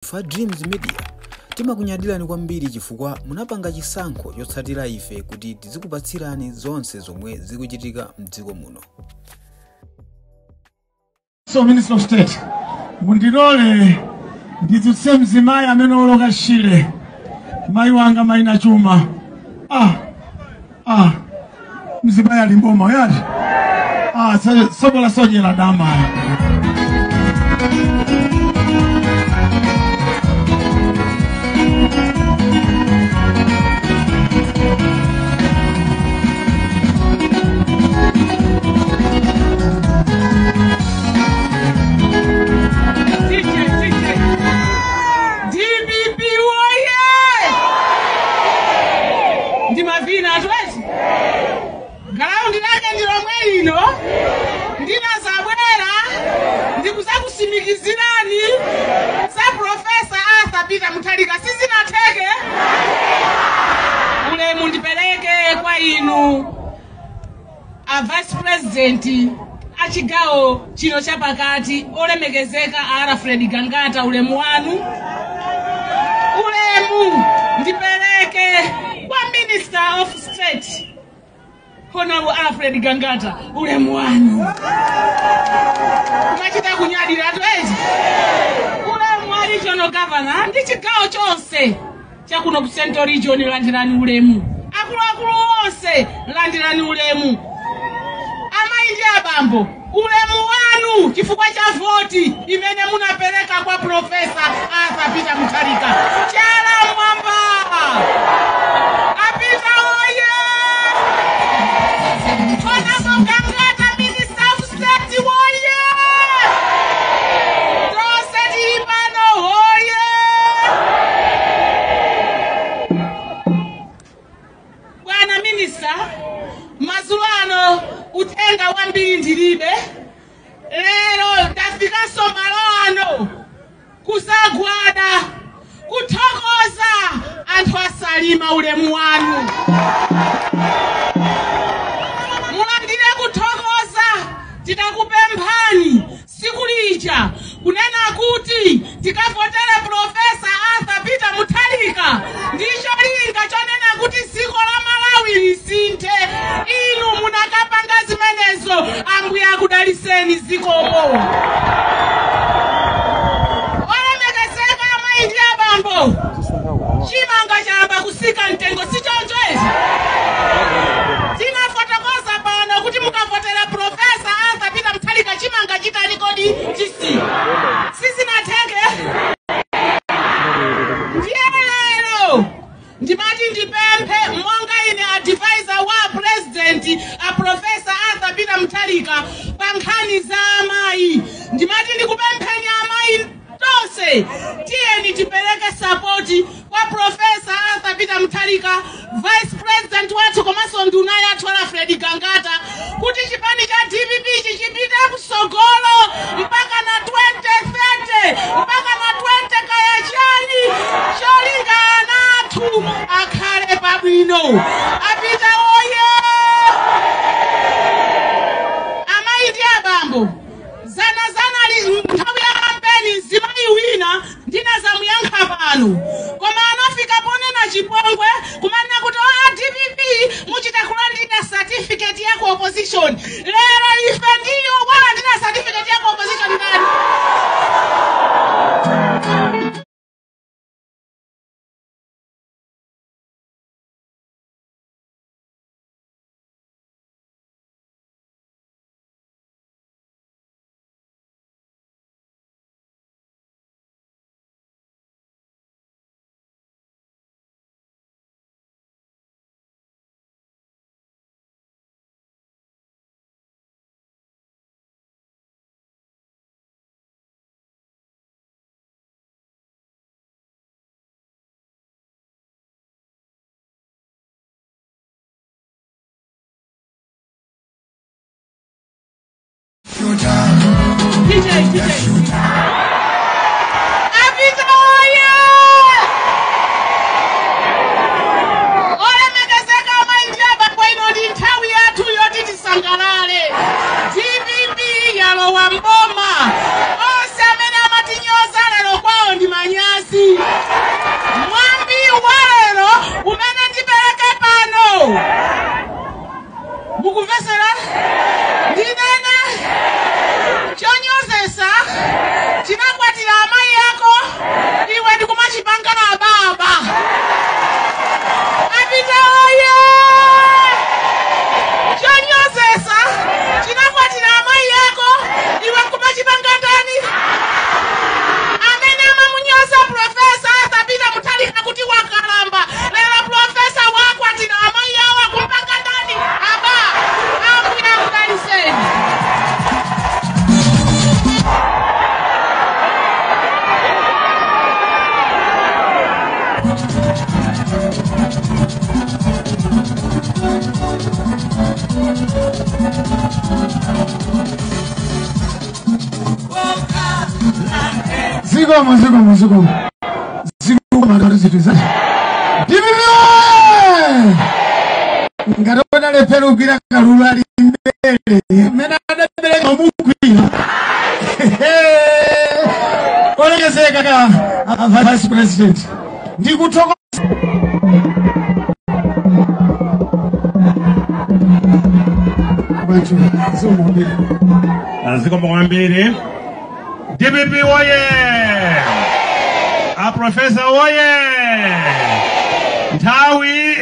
Fa Dreams Media timakunyadirani kwambiri chifukwa munapanga chisankho chotsatira ife kuti tizikupatsirani zonse zomwe zikuchitika mdziko muno. So Minister of State, mundilole ndidzutse mzimayi amene oloka Shire, mayi wanga mayina Chuma. Mzimayi ali mboma yati sobola sojera dama. DPP woye! Ndimavina atwezi? Ground lake ndilomwe lino, ndinazabwera, ndikuzakusimikizirani za Professor Arthur Peter Mutharika sizinatheke. Ulemu ndipereke kwa inu a Vice President achigawo chino chapakati olemekezeka Alfred Gangata, ulemu wanu. Ulemu ndipereke kwa Minister of State Honorable Alfred Gangata, ulemu wanu. Kumachita kunyadira twezi. Ulemu wa Regional Governor ndi chigawo chonse chakuno ku Central Region, landirani ulemu. Akuluakulu onse landirani ulemu. Amayi ndi abambo, ulemu wanu chifukwa cha voti imene munapereka kwa Professor Arthur Peter Mutharika. Chala mwamba. Apita oye! Honorable Gangata, Minister of State oye! Tonse tili pano oye! Bwana Minister, madzulo ano uthenga wambiri ndilibe. Lero ndafikanso malo ano kuzagwada kuthokoza anthu asalima, ulemu wanu. Mulandire kuthokoza. Titakupemphani siku lija kunena kuti tikavotere Professor Arthur Peter Mutharika ndicho linga chonena kuti dziko la Malawi lisinthe. Inu munakapanga zimenezo, Ambuye akudaliseni zikomo. Olemekezeka amayi ndi abambo, chimanga chayamba kusika mtengo, si choncho ezi? Tinafotokoza pano kuti mukavotera Professor Arthur Peter Mutharika chimanga chitali kodi chisi sizinatheke. Ndiye lero ndimati ndipemphe monga ine advisor wa President a Professor Arthur Peter Mutharika pa nkhani za amayi, ndimati ndikupempheni amayi tonse, tiyeni tipereke support kwa Professor Arthur Peter Mutharika, Vice President wathu, komanso nduna yathu Alfred Gangata, kuti chipani cha DPP chichipite kusogolo mpaka na 2030, mpaka na 20 kayachani, cholinga ana athu akhale pabwino. Apita oye! Amayi ndi abambo, zana zana li nthawi ya kampeni mzimayi wina ndinazamuyankha pano, koma anafika ponena chipongwe kumanena kuti a DPP muchita kulandira certificate ya ku opposition. Lero ife ndiyo walandira certificate ya ku opposition ndani? DJ, DJ. Apita oye! Olemekezeka amayi ndi abambo, ino ndi nthawi yathu yoti tisangalale. DPP yalowa mboma. Onse amene amatinyoza lero kwawo ndi manyazi. Zikomo, zikomo, zikomo. Zikomo zituza. DPP! Ngati odalephera kugwira kalulu ali mbere. Mmene adapereka omugwira. Olemekezeka ka Vice President. Ndikuthokoza Bantu, zikomo kwambiri. Zikomo kwambiri. DPP woye! A Professor woye! Nthawi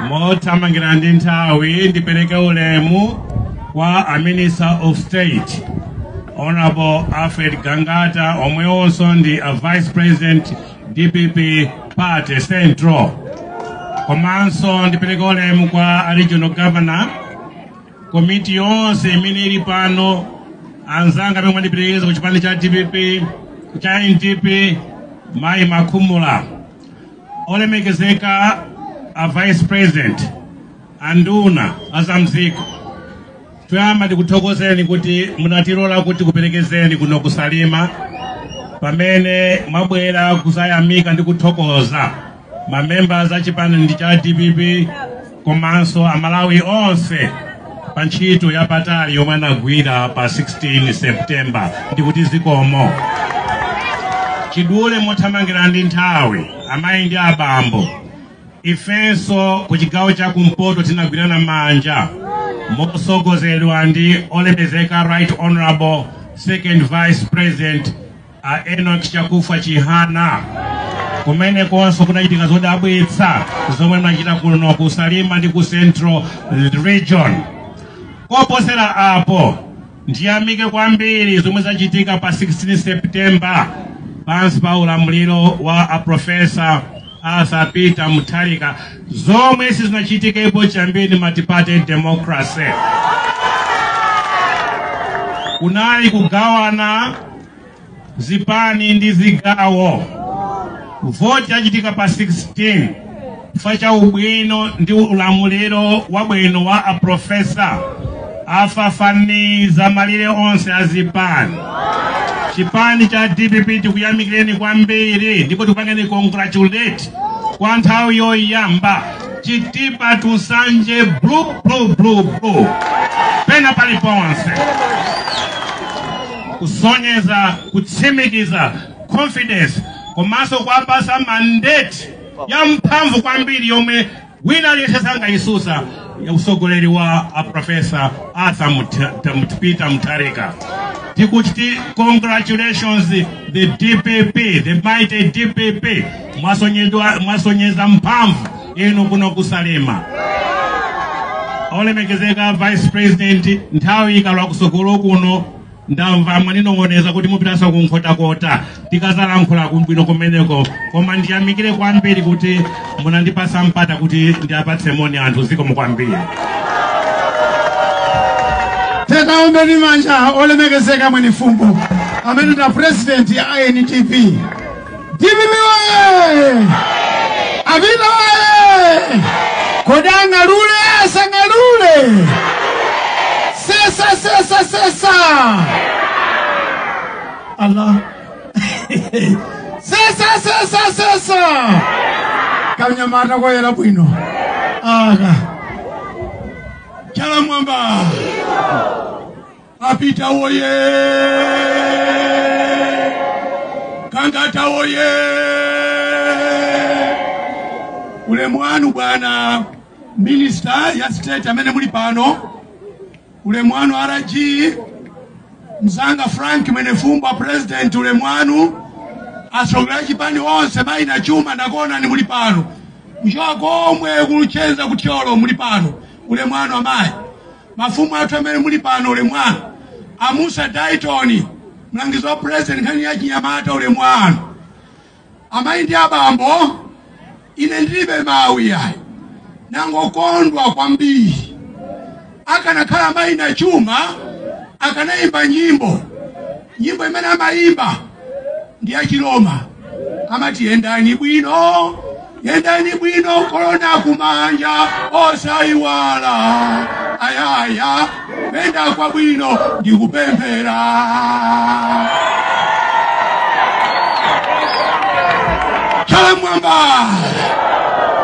mothamangira ndi nthawi, ndipereke ulemu kwa a Minister of State, Honorable Alfred Gangata, omwenso ndi a Vice President, DPP Party Central. Komanso ndipereke ulemu kwa a Regional Governor, komiti yonse imene ili pano, anzanga amene mwandiperekeza ku chipani cha DPP, cha NDP, Mayi Makhumula, olemekezeka a Vice President, anduna azamziko. Toyamba ndikuthokozeni kuti munatilola kuti kuperekezeni kuno kuSalima pamene mwabwera kuzayamika ndi kuthokoza mamembers a chipani ndi cha DPP komanso Amalawi onse pa ntchito yapatali yomwe anagwira pa 16 September. Ndikuti zikomo. Chidule mothamangira ndi nthawi, amayi ndi abambo, ifenso ku chigawo cha kumpoto tinagwirana manja mosogozedwa ndi olemekezeka Right Honorable Second Vice President a Enoch Chakufwa Chihana, kumene konso kunachitika zodabwitsa zomwe mnachita kuno ku Salima ndi ku Central Region. Koposera apo, ndiyamike kwambiri zomwe zachitika pa 16 September pansi pa ulamuliro wa a Professor Arthur Peter Mutharika, zomwe sizinachitikepo chambiri multi-party democracy. Kunali kugawana zipani ndi zigawo. Voti yachitika pa 16 chifukwa cha ubwino ndi ulamuliro wabwino wa a Professor, afafaniza malire onse azipani. Chipani cha DPP tikuyamikireni kwambiri ndipo tikupangeni congratulate kwa nthawi yoyamba Chitipa to Nsanje, blue, blue, blue, blue pena paliponse, kusonyeza kutsimikiza confidence komanso kwapasa mandate ya mphamvu kwambiri yomwe wina aliyense sangayisusa, ya usogoleri wa a Professor Arthur Peter Mutharika. Tikuti congratulations, the DPP, the mighty DPP. Mwasonyeza mphamvu inu kuno kuSalima. Olemekezeka Vice President, nthawi ikalwa kusogolo kuno, ndamva mwaninong'oneza kuti mupitanso kuNkhotakota, tikazalankhula kubwino kumeneko. Koma ndiyamikire kwambiri kuti munandipasa mpata kuti ndiapatse moni anthu. Zikomo kwambiri. Tetaombeni manja olemekezeka Mwenifumbo amene ndi president ya INDP. DPP woye! Avina woye! Kodi ang'alule asang'alule? Sesa, sesa, sesa! Allah! Sesa, sesa, sesa! Kanyamata koyera bwino aka Chala mwamba. Apita woye! Kangata woye! Ulemu wanu, bwana Minister ya State amene muli pano, ulemu wanu RG mzanga Frank Mwenefumbo, President, ulemu wanu atsogoleri chipani onse, mayi na chuma ndakuona ni muli pano, mchoko omwe kulucheza kutyolo muli pano, ulemu wanu amayi, mafumu athu amene muli pano, ulemu wanu Amusa Dayton, mlangizi wa President nkhani ya chinyamata, ulemu wanu amayi ndi abambo. Ine ndilibe mawu yayi, nangokondwa kwambiri. Akanakhala mayi na chuma akanayimba nyimbo, nyimbo imene amayimba ndi ya Chiroma. Amati yendani bwino, yendani bwino, korona kumanja osaiwala. Ayaya, yenda kwa bwino ndikupemphera. Chala mwamba.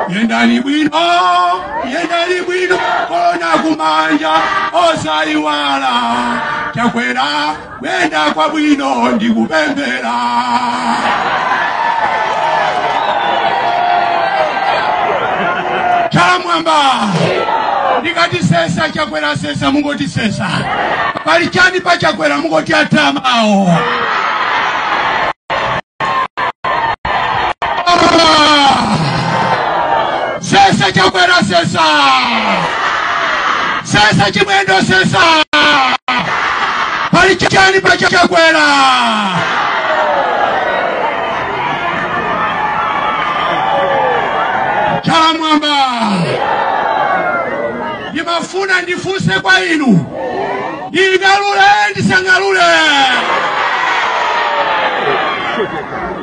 Yendani bwino, yendani bwino, korona kumanja osaiwala. Chakwera, wenda kwa bwino ndikupemphera. Chala mwamba. Ndikati sesa Chakwera sesa, mungoti sesa. Pali chani pa Chakwera mungoti atamao. Sesa Chakwera sesa. Sesa Chimwendo sesa. Pali chani pa Chakwera. Chala mwamba. Ndimafuna ndifuse kwa inu. Ndingalule ndisangalule.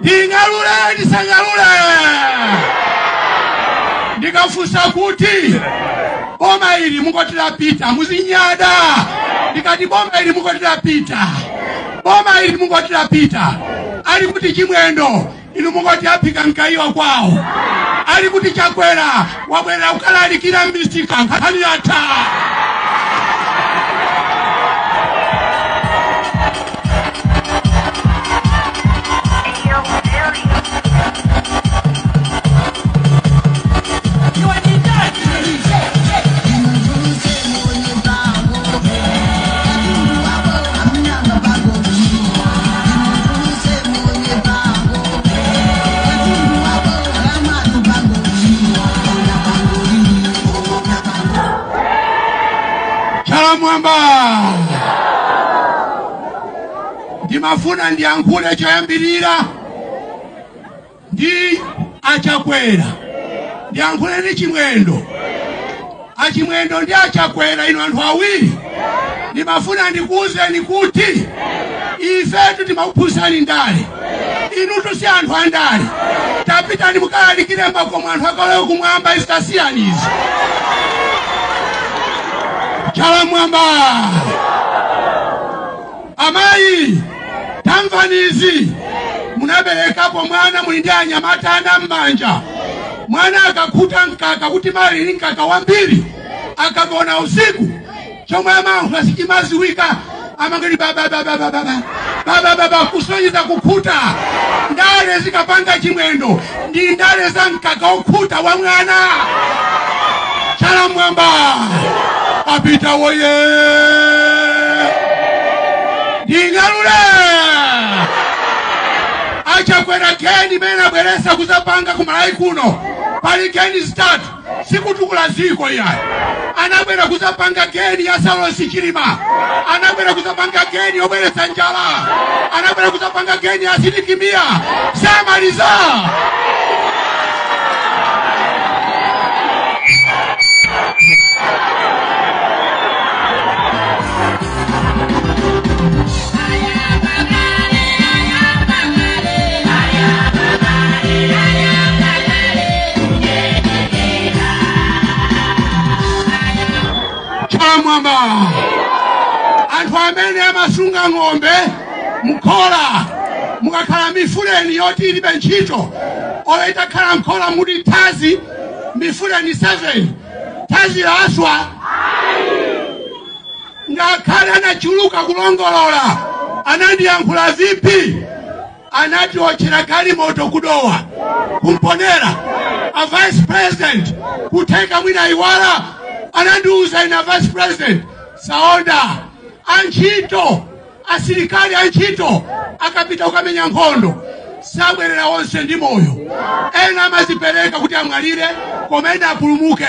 Ndingalule ndisangalule. Ndikafusa kuti boma ili mungoti lapita muzinyada. Ndikati boma ili mungoti lapita, boma ili mungoti lapita. Ali kuti Chimwendo inu mungoti apika nkaiwa kwao. Ali kuti Chakwera wabwera ukalalikira mistika nkhani yatha. Mwamba. Ndimafuna ndiyankhule choyambirira ndi aChakwera, ndiyankhule ndi Chimwendo. AChimwendo ndi aChakwera inu anthu awiri, ndimafuna ndikuwuzeni kuti ifetu timakuphunzitsani ndale, inutu si anthu andale. Tapitani mukalalikire makomo anthu akalowe kumwamba, izi tasiyani izi. Chala mwamba. Amayi, tamvanizi. Munaberekapo mwana muli ndi anyamata ana m'manja. Mwana akakhuta mkaka kuti mali ndi mkaka wambiri, akagona usiku chomwe amayankhula sichimaziwika, amangoti baba baba baba baba baba, kusonyeza kukhuta. Ndale zikapanga Chimwendo ndi ndale za mkaka okhuta wa mwana. Chala mwamba. Apita woye. Ndingalule. AChakwera geni mene abweresa kuzapanga kumalawi kuno. Pali geni zitatu sikutukula ziko iyayi. Anabwera kuzapanga geni ya Saulosi Chilima. Anabwera kuzapanga geni yobweretsa njala. Anabwera kuzapanga geni ya Sidik Mia. Samaliza. Mwamba. Anthu amene amasunga ng'ombe mukhola, mukakhala mifuleni yoti ilibe ntchito, oyo itakhala mkhola muli thazi mifuleni 7, thazi laswa. Ngakhale anachuluka kulongolola, anandiyankhula vipi, anati otchera galimoto kudowa kumponera a vice president kutheka mwina iwala. Anandiuza ina vice president Saonda, antchito asilikali antchito akapita kukamenya nkhondo sabwerera onse ndi moyo, ena amazipereka kuti amwalire koma ena apulumuke.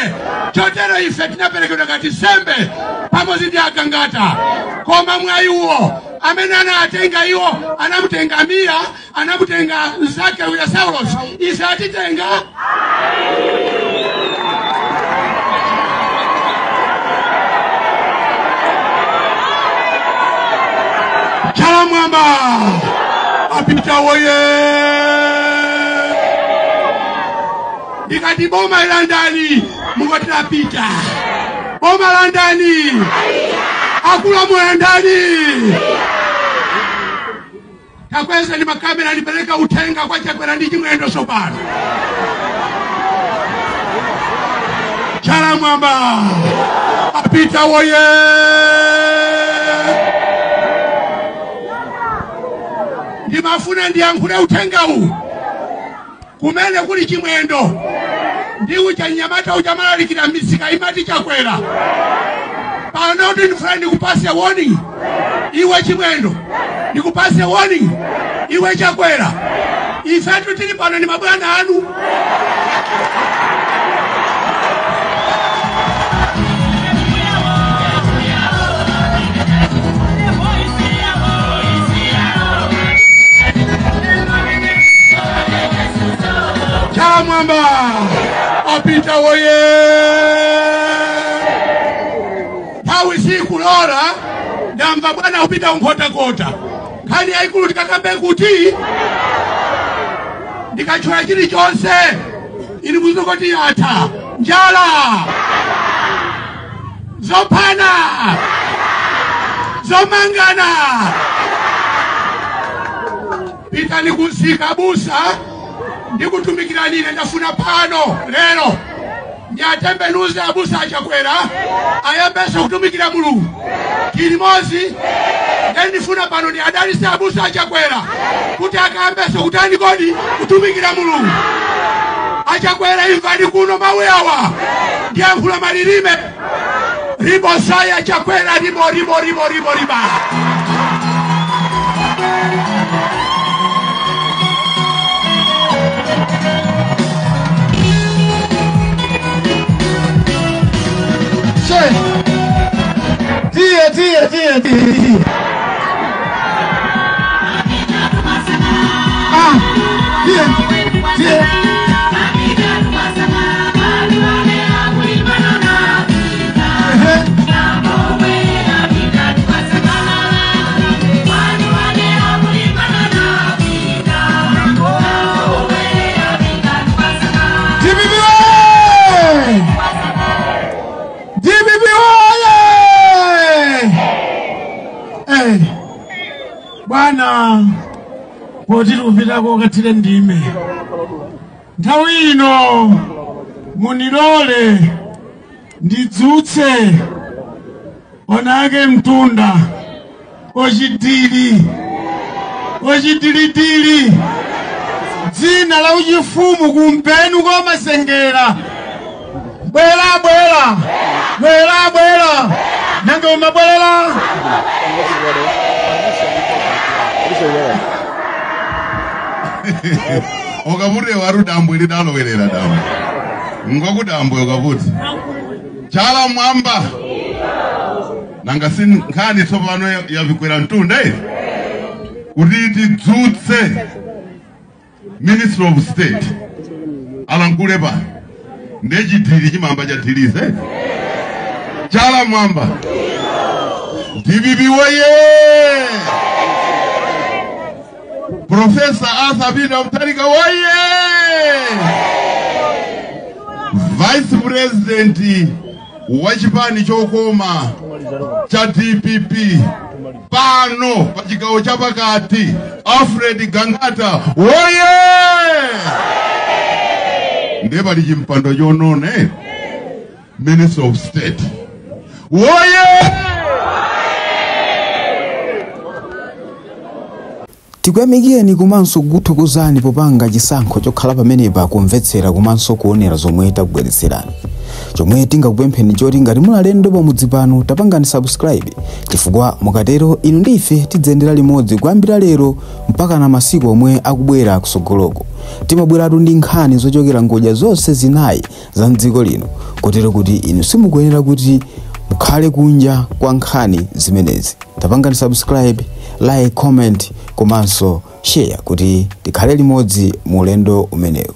Chotero ife tinaperekedwa ngati nsembe pamodzi ndi agangata, koma mwayi uwo amene anatenga iwo anamutenga Mia, anamutenga mzake uya Saulos, ife atitenga. Chala mwamba. Apita woye. Ndikati boma la ndani, mungoti lapita. Boma la ndani, akulamula ndani. Takweza ni makamera nipeleka utenga kwa Chakwera ndi Chimwendo sopano. Chala mwamba apita woye. Ndimafuna ndiyankhule utenga uwu kumene kuli Chimwendo ndi uja nyamata uja malalikira misika imati Chakwera. Pano ndifuna ndikupase warning iwe Chimwendo, ndikupase warning iwe Chakwera. Ifetu tili pano ni mabwana anu. Mwamba apita woye. Tawi siku lora ndamva bwana upita unkhota kota nkhani yaikulu tikakambe kuti ndikachula chilichonse ili muzokoti yatha njala zophana zomangana. Pitani kusika busa ndikutumikira nine ndafuna pano lero nyatembenuze abusa Chakwera ayambeso kutumikira Mulungu kilimozi. Ndifuna pano ni adalise abusa Chakwera kuti akayambeso kutani kodi kutumikira Mulungu. Achakwera imvani kuno mawe awa ndiyankhula malilime ribo saya Chakwera ribo ribo ribo ribo riba. Tia, tia, tia, tia. Ah, tia, tia. DPP oye! DPP oye! Hey, bwana poti tikupitako kathire ndime nthawi ino munilole ndidzutse onake mtunda ochidili ochidilidili dzina la uchifumu kumpenu komasengera. Bwera bwera bwera bwera nange umabwerera. Okabuti waru dambwe lidalowerera dambwe ngokudambwe okabuti chala mwamba nanga si nkhani tsopano yavikwera mtunda iri kuti tidzutse Minister of State alankhule pano ndechidhiri chimamba chadhirize chala mwamba DPP woye. Professor Arthur Peter Mutharika woye. Vice President wa chipani chokoma cha DPP pano pa chigawo chapakati Alfred Gangata woye. Ndiye pali chimpando chonone Minister of State woye. Tikuyamikeni komanso kukuthokozani popanga chisankho chokhala pamenepa kumvetsera komanso kuonera zomwe takubweretserani. Chomwe tingakupempheni choti ngati muli alendo pamudzi pano tapangani subscribe chifukwa mukatero inu ndi ife tidzayendera limodzi kuyambira lero mpaka na masiku omwe akubwera kusogoloko. Timabweratu ndi nkhani zochokera ngodya zonse zinayi za mdziko lino kotero kuti inu simukuyenera kuti mukhale kunja kwa nkhani zimenezi. Tapangani subscribe, like, comment komanso share kuti tikhale limodzi mu ulendo umenewu.